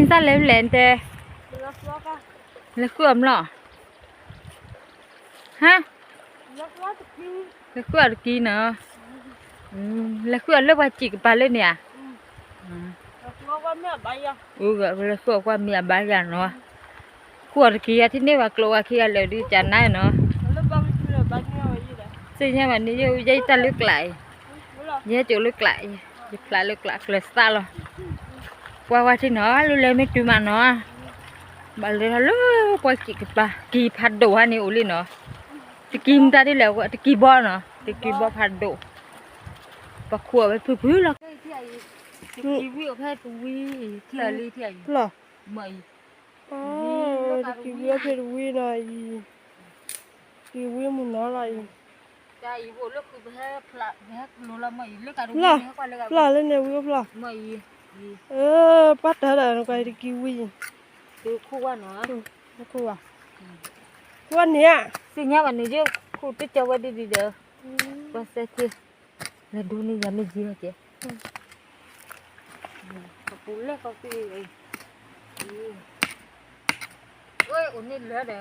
နတၢ်လဲၤဖဲလဲၣ်တဲ, လဲၤဃုအီၣ်မလီၤ, ဟါ, လဲၤဃုအီၣ်တကံနီၤ, လဲၤဃုအီၣ်လၢပှၤစံးကပၤလၢန့ၣ်ဧါ, လဲၤဃုအီၣ်ကွၢ်မ့ၢ်အဘါယၤနီၤ, ဃုအီၣ်တကံယၤထံၣ်န့ၢ်ပှၤကျိဝဲခံဂၤလၢာ်ဒုးကနါနီၤ, သ့ၣ်ညါဘၣ်န့ၣ် ယဲယတၢ်လၢကျးအံၤ, ယဟဲကၠိလၢကျးအံၤ, ယဖျးလၢကျးကျၢၤသးလီၤ, ကွၢ်ဝဲထံၣ်နီၤ လၢလဲၤမ့ၢ်တုၤမးနီၤ, ဘၣ်လဲၤထီၣ်လၢပှၤကံၣ်ကပၤ ကံၣ်ဖးဒိၣ်ဟါန့ၣ်အိၣ်လံနီၤ, တကံၢ်မတၤဒ်လဲၣ် တကံၢ်ဘီနီၤ တကံၢ်ဘီဖးဒိၣ်, ပှၤခူၣ်အီၣ်ဝဲဖုဖုလီၤ, တကံၢ်ဝံအိၣ်ဖဲတဝံ, ထံၣ်လံထံၣ်အံၤ, မ့ၢ်အံၤ, တကံၢ်ဝံအိၣ်ဖဲတဝံနီၤအံၤ, တကံၢ်ဝံမုၢ်နီၤလီၤအံၤ, ဖျီၣ်လၢန့ၣ်ဝံအိၣ်ဖျီၣ်, ပှၤတၢ်ဒီးနကွၢ်တကံၢ်ဝံအံၤ, ခူၣ်ဝဲ, ခူၣ်ဝဲန့ၣ်ဧါ, သ့ၣ်ညါဘၣ်န့ၣ် ယခူၣ်တကၠီဝဲဒ်ဒ်ဒီး, ကွၢ်စဲက့ၤ, လဲၤဒိးန့ၢ်ယၤမ့ၢ်ယံၤလီၤကဲ, ပပူၤလဲၣ်ကီၢ်သ့ၣ်, အိၣ်န့ၣ်လၢဒီး,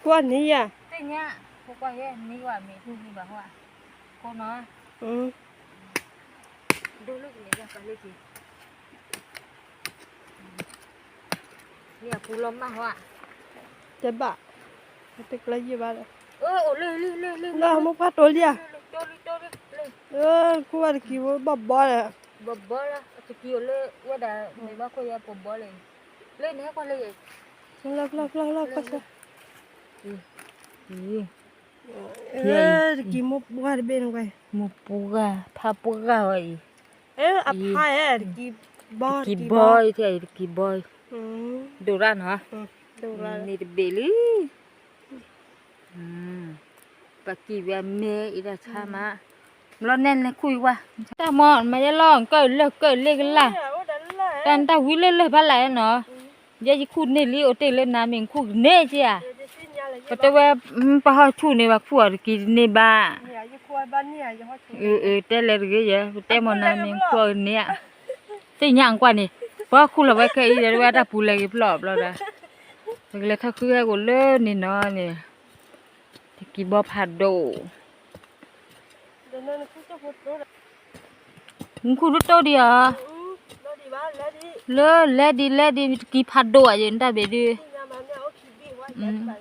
ကွၢ်န့ၣ်ဧါ, သ့ၣ်ညါ, ဖိကွၢ်ယဲန့ၢ်ဝဲမ့ၢ်န့ၢ်ဘၣ်ဟီ, ခိၣ်နီၤ, ဒိၣ်လၢကန့ၣ်ယၤပှၤလၢက့ၤ လၢအပူၤလီၤမၢ်ဟီဧါ, တဲဘၣ်, တကျဲယံာ်ဘၣ်ဒီး, အိၣ်လၢလၢလၢလၢ, မိၢ်ပှၢ်တိၢ်လံဧါ, ခူၣ်ဝဲတကံၢ်ဝံဘီၣ်ဘီဒီး, ဘီၣ်ဘီလီၤ တကံၢ်အိၣ်လၢဝဲဒၣ် မ့ၢ်ဘၣ်ခိၣ်ယဲပီၣ်ဘီလၢ, လၢန့ၣ်ကွၢ်လၢယဲ, ဖျီၣ်ဖျီၣ်ဖျီၣ်ဖျီၣ်ကွၢ်စဲ တကံၢ်မိၢ်ပှၢ်တဘ့ၣ်န့ၣ်ကွၢ်, မိၢ်ပှၢ်, ဖးပှၢ်ဝဲအံၤ, အဖါ, တကံၢ်ဘီ, တကံၢ်ဘီအံၤ, တကံၢ်ဘီအံၤ, ဒိၣ်ရၣ်နီၤ, န့ၣ်တဘ့ၣ်လံ, ပကံၢ်ဝဲအမဲအံၤတၢ်ဆါမး, ဘျီနဲၣ်နဲၣ်ခူၣ်အံၤဝဲ, တၢ်မီၢ်မၤယဲလီၤ ကၢၣ်လၢၢ်ကၢၣ်လ့ကလၢ်, တၢ်နတၢ်ဝံလၢလၢၢ်ဖးလဲၣ်နီၤ, ယဲယခူၣ်န့ၢ်လံအိၣ်တ့ၢ်လၢနၤမ့ၢ်ခူၣ်ကန့ၢ်က့ဧါ, ပတဲဝဲ, ပှၤဟီၣ်ဆူၣ်န့ၣ်ဘၣ်ခူၣ်အီၤတကံၢ်တန့ၢ်ဘၣ်, တဲလဲၤတဂ့ၤယဲ ပတဲမ့ၢ်နၤမ့ၢ်ခူၣ်အီၤကန့ၢ်ဧါ, သ့ၣ်ညါကွၢ်န့ၣ်, ပှၤခူၣ်လီၤဝဲခဲအံၤဒီး တဝဲတၢ်ပူၤလဲၤဂ့ၤဖျီၣ်ဘျီဒီး, ပကလဲၤထီၣ်ဃုဟဲကအိၣ်လၢန့ၣ်နီၤန့ၣ်, တကံၢ်ဘီဖးဒိၣ် နခူၣ်တတိၢ်ဒံးဧါ, လၢလဲၤဒံးလဲၤဒံး တကံၢ်ဖးဒိၣ်ဧါယဲ နတၢ်ဘ့ၣ်ဒုး, လၢအံၤ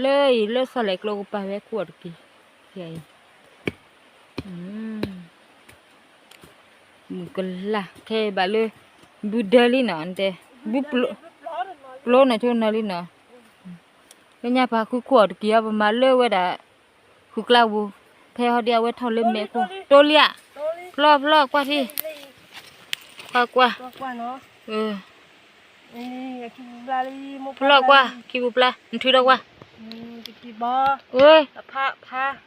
လၢဆီလဲၣ်ကျိကပၤဝဲခူၣ်အီၤတကံၢ်, အံၤ, မုၢ်ကလၢ်ခဲဘၣ်လၢ, ဘုဒၢလံနီၤတဲ, ဘု, ပျိနီၤဆိနီၤလံနီၤ, လၢညါပှၤဃုခူၣ်အီၤတကံၢ်အီၤ ပမၤလၢဝဲဒၣ်, ဃုကျါပူၤ, ဖဲဟီဒ်အဝဲထီၣ်လၢမဲာ်ခိၣ် တိၢ်လံဧါ, ဖျီၣ်ဖျီၣ်ကွၢ်ထံၣ်, ကွၢ်ကွၢ်, ဖျီၣ်ကွၢ်, ခံပူၤပျၢ်, နထုးထီၣ်ကွၢ်,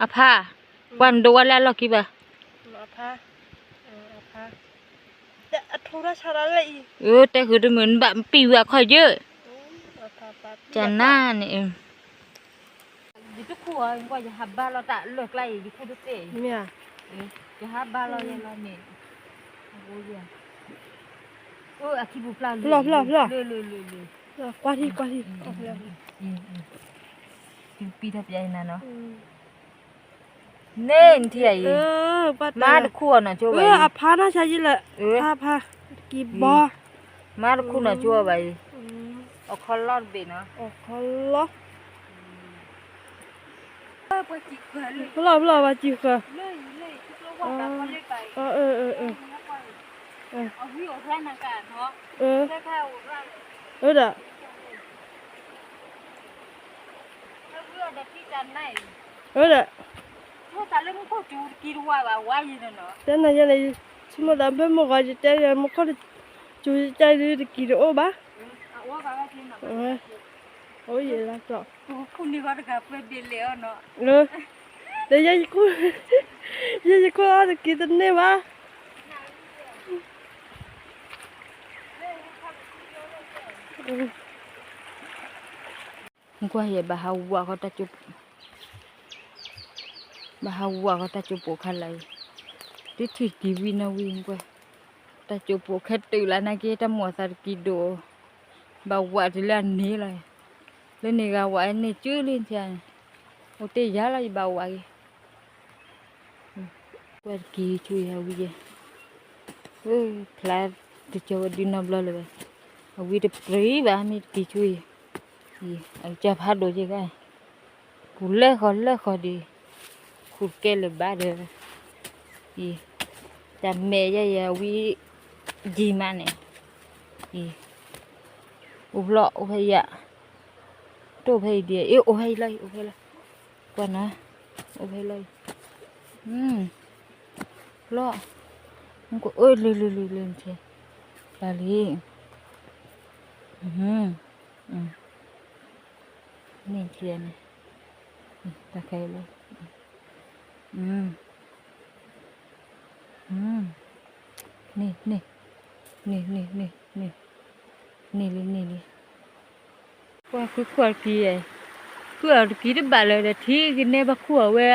အဖါ, ကွၢ်နဒိးဝဲလၢအလီၢ်ခံဘၣ်, တဲဃုာ်တမုာ်နဘၣ်ပံာ်ဝဲအခီၣ်ယၢၢ်, ကနၤန့ၣ်, ယတခူၣ်အီၤ ယဟးဘါလီၤတၢ်လၢကျါအံၤ ယခူၣ်တသ့ၣ်, ယဟးဘါလီၤယဲလီၤန့ၣ်, အခံပူၤဖျါ, ဖျီၣ်ဖျီၣ်ဖျီၣ်, ကွၢ်ထံကွၢ်ထံ, ပံထီၣ်ပယါနၤနီၤ, န့ၣ်နထံၣ်အံၤ, မါတခူၣ်အီၤနီၤဆိဝဲ, အဖါနီၢ်ဆါယံလၢ, ဖါဖါ, ကံၢ်ဘီ, မါတခူၣ်နီၤဆိဝဲဘၣ်အံၤ, အခီလီတဘ့ၣ်နီၤ, အခီလီ ဖျီၣ်ဖျီၣ်ဝဲစံဃၢၤ, အၢ, အၢ, အၢ, အၢဒီး, အၢဒီး, တဲနၤယဲန့ၣ်, ဆိကမိၣ်သးဖဲမုၢ်ဂီၤ ယတဲယဲ မုၢ်ခီၣ်တစူၤယတဲယဲမုၢ်ခီၣ်တစူၤတကံၢ်တအိၣ်ဘၣ်, အိၣ်ယဲလၢကျီၢ်, ဒီးယဲယခူၣ်, ယဲယခူၣ်အီၤတကံၢ်တန့ၢ်ဘၣ်. ကွၢ်ယဲ ဘၣ်ဟးဝးဃီတၢ်ကၠိ, ဘၣ်ဟးဝးဃီတၢ်ကၠိပိာ်ခါလၢအံၤ, တထံၣ်ကံၤဝံနီၣ်ဝံကွၢ်, တၢ်ကၠိပိာ်ခဲတုၤလၢနာ်က့ တၢ်မိၣ်အသးတကံၤဒိၣ်, ဘၣ်ဝးတုၤလၢအန့ၣ်လီၤ, လၢန့ၣ်ဂၤဝးန့ၢ်ကၠုလံထံန့ၣ်, အိၣ်တ့ၢ်ယၤလီၤ ယဘၣ်ဝးက့ၤ, ကွၢ်တကံၤဆူယၤဝံၤယဲ, ဖျါတကၠီဝဲဒုးနီတဘျီလၢၤဘၣ်, အဝံတပြံဘၣ်မ့ၢ်တကံၤဆူယၤ, အကစၢ်ဖးဒိၣ်ယဲၢ်ဂၤ, ပူၤလၢဃီလၢဃီဒံး, ခူၣ်ကဲလၢၤဘၣ်ဒီး, အံၤ, တၢ်မဲာ်ယဲၢ်ယဲၢ်ဝံ, ယံၤမးန့ၣ်, အံၤ, အိၣ်ဖျီၣ်အိၣ်ဖဲယၤ, တအိၣ်ဖဲအံၤဒံး အ့ၣ် အိၣ်ဖဲအံၤလီၤအံၤ အိၣ်ဖဲလီၤ, ကွၢ်နၤ, အိၣ်ဖဲလီၤအံၤ, ဖျီၣ်, မ့ၢ်ကအိၣ်လံလံလံလံ, ပျၢ်လံ, န့ၣ်ထံန့ၣ်, တၢ်ခဲလၢ, န့ၣ်, န့ၣ်, န့ၣ်, န့ၣ်လံ န့ၣ်လံ, ကွၢ်ဃုခူၣ်အီၤတကံၤ, ဃုအီၤတကံၤတဘၣ်လၢၤဒီး ထံကနဲဘၣ်ခူၣ်အီၤဝဲ,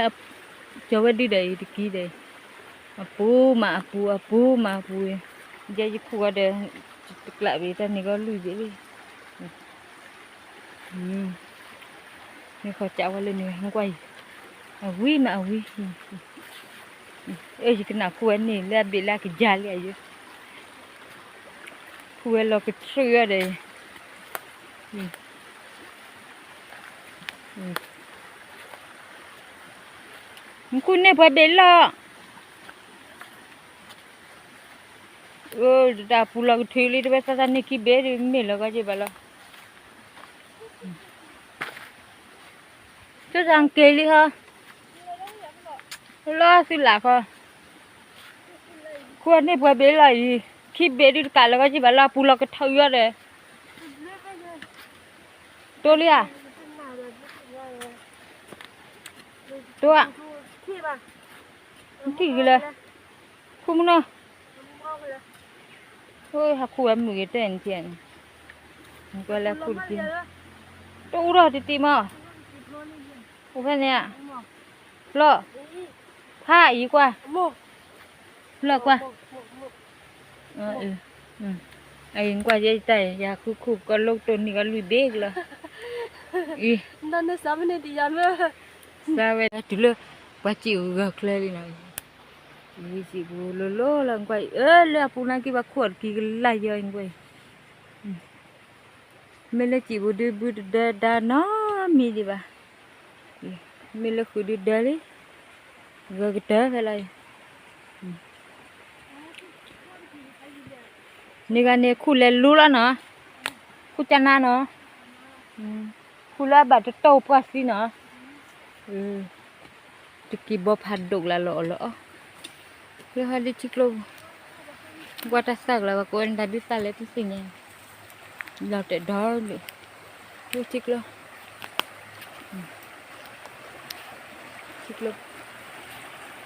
ကၠီၤဝဲဒုဒီးအံၤတကံၤဒီး, အပူၤမးအပူၤ အပူၤမးအပူၤ, ယဲယခူၣ်အီၤဒီး, တကျးဘၣ်တၢ်န့ၣ်ကီးလွံၢ်ဘ့ၣ်လံ မ့ၢ်ဃီကးဝဲလၢန့ၣ် ကွၢ်အံၤ, အဝံမးအဝံ, အၢ ယကနၣ်ခူၣ်ဝဲန့ၣ် လၢအဘ့ၣ်လၢအကယၤလံအယိ, ခူၣ်ဝဲလီၤကထြၢအီၤဒီး, နခူၣ်န့ၢ်ပှဲၤဘ့ၣ်လီၤ, တၢ်ပူၤလီၤကထြၢလံ တဝဲသးသးန့ၢ်ခံဘ့ၣ်ဒ်မ့ၢ်လီၤကီးက့ဘၣ်လီၤ, သုသးက့ၤလံဟီ, လီၤသုလၢ်ခီ, ခူၣ်န့ၢ်ပှဲၤဘ့ၣ်လီၤအံၤ, ခံဘ့ၣ်ဒ်တကးလီၤကီးက့ဘၣ်လီၤ ပူၤလီၤကထြၢအီၤဒီး, တိၢ်လံဧါ, တိၢ်, နထံၣ်ဂ့ၤလၢ, ခူၣ်မနီၤ, ဟးခူၣ်ဝဲမုာ်ဂ့ၤတဲနထံၣ်န့ၣ်, ကွၢ်လၢခူၣ်တကံၤ, တအိၣ်ထီၣ်တတံၤမး, အိၣ်ဖဲန့ၣ်ဧါ, ဖျီၣ်, ဖးအံၤကွၢ်, ဖျီၣ်ကွၢ်, အံၤကွၢ်ယဲတၢ် ယၤဃုခူၣ်ကီးလိၣ်တိၢ်နံၣ်ကီးလွံၢ်ဘ့ၣ်ကလီၤ, အံၤ, စးဝဲတုၤလၢ, ပှၤစံးဂၢၢ်ချၢလံနီၤ, စံးပူၤလိၤလိၤလၢကွၢ်အံၤ အၢ လၢအပူၤနာ်က့ဘၣ်ခူၣ်အီၤတကံၤကလၢ်ယီအံၤကွၢ်အံၤ မ့ၢ်လၢစံးပူၤဒုးဘုတဒၢဒါနီတမံၤဒံးဘၣ်, မ့ၢ်လၢဃုာ်ဒုးဒၢလံ, ဂၢၢ်ကတၢၢ်ဖဲလီၤအံၤ, န့ၣ်ဂၤန့ၣ်ခူၣ်လဲၤလူလီၤနီၤ, ခူၣ်ကနါနီၤ, ခူၣ်လၢအဘၣ်တတိၢ်ပှၢ်သံနီၤ, တကံၤဘီဖးဒိၣ်လၢလီၤအီၣ်လီၤအီ, လၢဟီဒ်ထံကျိပူၤ, ကွၢ်တၢ်သၣ်ကလီၤ ပှၤကိးဝဲန့ၣ်တၢ်ဒုးသၣ်လဲၣ်တသ့ၣ်ညါ, လီၤတဲာ်ဒီးလံ, လၢထံကျိ, ထံကျိ,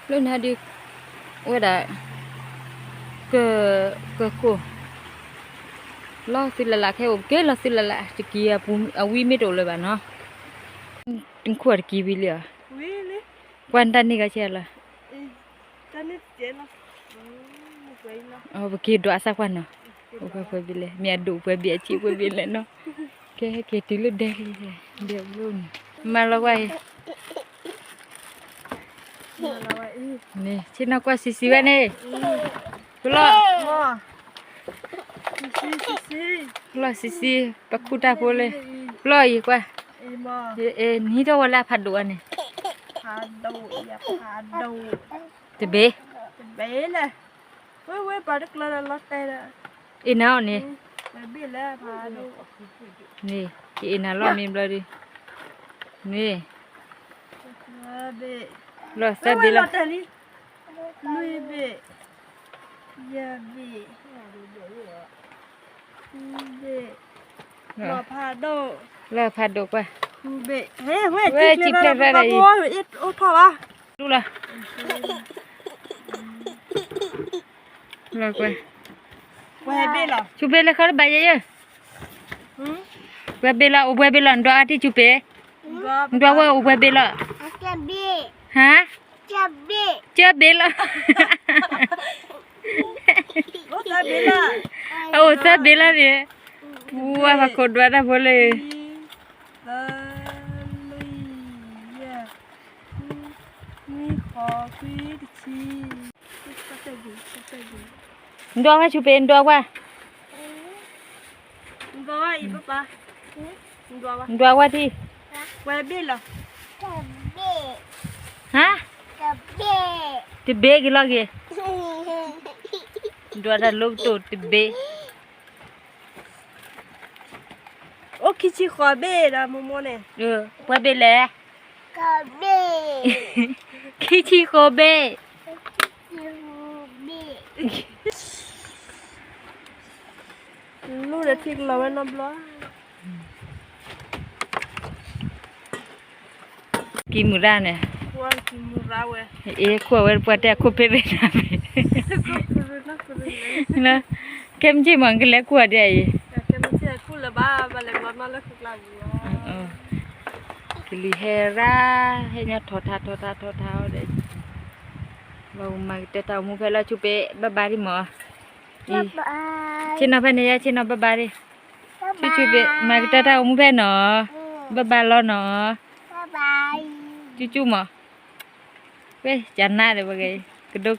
လၢန့ၣ်ဒုး, ဝဲဒၣ်, က, ကခိၣ်, လီၤသုလၢ်လၢ်ခဲအိၣ်က့ၤလီၤသုလၢ်လၢ် တကံၤအဝံမ့ၢ်တအိၣ်လၢၤဘၣ်နီၤ, နခူၣ်တကံၤဝံၤလံဧါ, ကွၢ်နတၢ်န့ၢ်ဂၤဆဲးလီၤ, ပက့ၤဒွးအသၣ်ကွၢ်နီၤ, အိၣ်ပှဲၤဘ့ၣ်လဲၣ် မ့ၢ်အဒိၣ်ပှဲၤဘ့ၣ်အဆံးပှဲၤဘ့ၣ်လဲၣ်နီၤ, ကဲက့ၤတုၤလၢဒဲလံ, ဒဲဘျိန့ၣ်, မၤလီၤကွၢ်အံၤ န့ၣ် ဆ့ၣ်နီၤကွၢ်ဆံးဆံးဝဲန့ၣ်, ပလီၢ်, ပလီၢ်ဆံးဆံး, ပခူၣ်တၢ်ဖိလၢ, ပလီၢ်အံၤကွၢ်, နဟံးထီၣ်ဝဲလၢအဖးဒိၣ်အီၤန့ၣ်, တဘ့ၣ်, အ့ၣ်နၤအီၤန့ၣ်, န့ၣ် ကအ့ၣ်နၤလီၤမ့ၢ်ဘျီဒုး, န့ၣ်, လီၤသၢဘ့ၣ်လီၤ, လွံၢ်ဘ့ၣ်, ယဲၢ်ဘ့ၣ်, ဃုဘ့ၣ်, လီၤဖးဒိၣ်, လီၤဖးဒိၣ်ကွၢ်, ဃုဘ့ၣ်, ဝဲစံးဖျဲးဖျဲးဒၣ်အံၤ, အိၣ်ထီၣ်ဘၣ်, ဒူလီၤ, လီၤကွၢ်, ဆူဘ့ၣ်လၢခီတဘၣ်ယဲယဲၢ်, ပှဲၤဘ့ၣ်လီၤ အိၣ်ပှဲၤဘ့ၣ်လီၤ နဒွးအါထံၣ်ဆူပ့ၤ, နဒွးဝဲအိၣ်ပှဲၤဘ့ၣ်လီၤ, ဟါ, ကၢဘ့ၣ်လီၤ, အိၣ် အအိၣ်သၢဘ့ၣ်လီၤန့ၣ်, ပှၤပှၤခိးဒွးတၢ်ဖိလၢ နဒွးဝဲဆူပ့ၤ နဒွးဝဲ, နဒွးဝဲထံၣ်, ဟါ, တဘ့ၣ်က့ၤလီၤက့ၤ, ဒွးတၢ်လိကတိၢ်တဘ့ၣ် အိၣ်ခံဆံဃိးဘ့ၣ်ဒီးမိၢ်မိၢ်န့ၣ်, ပှဲၤဘ့ၣ်လဲၣ်, ခံဆံဃိးဘ့ၣ်, လူဒီးထံကလီၤဝဲနီတဘျီ, ကံမူရၣ်န့ၣ်, အ့ၣ် ခိၣ်အဝဲပှၤတဲအခိၣ်ဖ့ရ့ၣ်နၢ်ဖ့, ခဲမုၢ်ဆ့ၣ်မ့ၢ်ကလဲၤကွၢ်ဒ်အံၤ, ကလံၤဟဲရၣ်, ဟဲညီထီၣ်ထါထီၣ်ထါထီၣ်ထါအီၤဒီး, ဘၣ်မၤကတၢၢ်တၢ်အိၣ်မူဖဲလၢဆူပ့ၤ ဘၣ်ဘါဒံးမး, ဆ့ၣ်နီၤဖဲန့ၣ်ယဲ ဆ့ၣ်နီၤဘၣ်ဘါဒံး, ဆူပ့ၤ မၤကတၢၢ်တၢ်အိၣ်မူဖဲနီၤ, ဘၣ်ဘါလီၤနီၤ, ကၠူကၠူမး, ဝဲကနၣ်ဒီးဝဲဂ့ၤ, ကဒိ